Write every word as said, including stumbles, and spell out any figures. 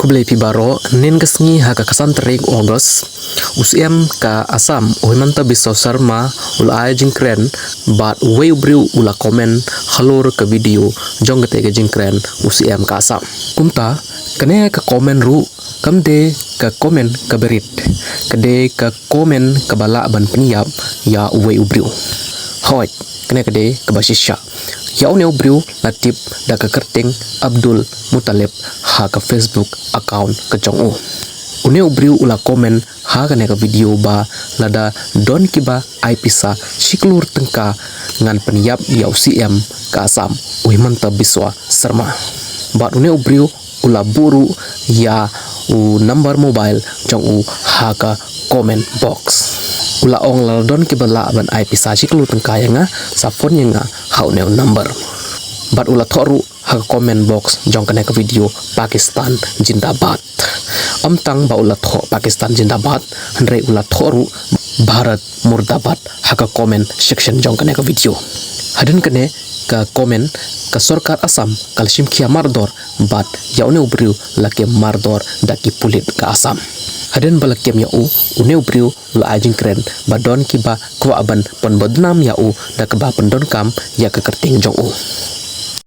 Khublei phi baroh. Hynnin ka sngi ha ka khatsan tarik August, u C M ka Assam, u Himanta Biswa Sarma, u la ai jingkren bad uwei u briew u la comment halor ka video jong kata ka jingkren u C M ka Assam. Kumta kane ka comment ruh kam dei ka comment kaba rit, ka dei ka comment kaba lah ban pynïap ïa uwei u briew. Hooid, kane ka dei kaba shisha. Ïa une u briew la tip da ka kyrteng Abdul Muttalib ha ka Facebook account ka jong u. Une u briew u la comment ha kane ka video ba lada don kiba ai pisa shi klur tyngka ngan pynïap ïa u C M ka Assam, u Himanta Biswa Sarma. Bad une u briew u la buh ruh ïa u number mobile jong u ha ka comment box. U la ong lada don kiba lah ban ai pisa shi klur tyngka ïa nga, sa phone ïa nga ha une u number. Bad u la thoh ruh ha ka comment box jong kane ka video, Pakistan Jindabad. Ym tang ba u la thoh Pakistan Jindabad, hynrei u la thoh ruh Bharat Murdabad ha ka comment section jong kane ka video. Hadien kane ka comment, ka sorkar Assam ka la shim khia mardor bad ïa une u briew la kem mardor da ki pulit ka Assam. Hadien ba la kem ïa u, une u briew u la ai jingkren ba don kiba kwah ban pynbadnam ïa u da kaba pyndonkam ïa ka kyrteng jong u.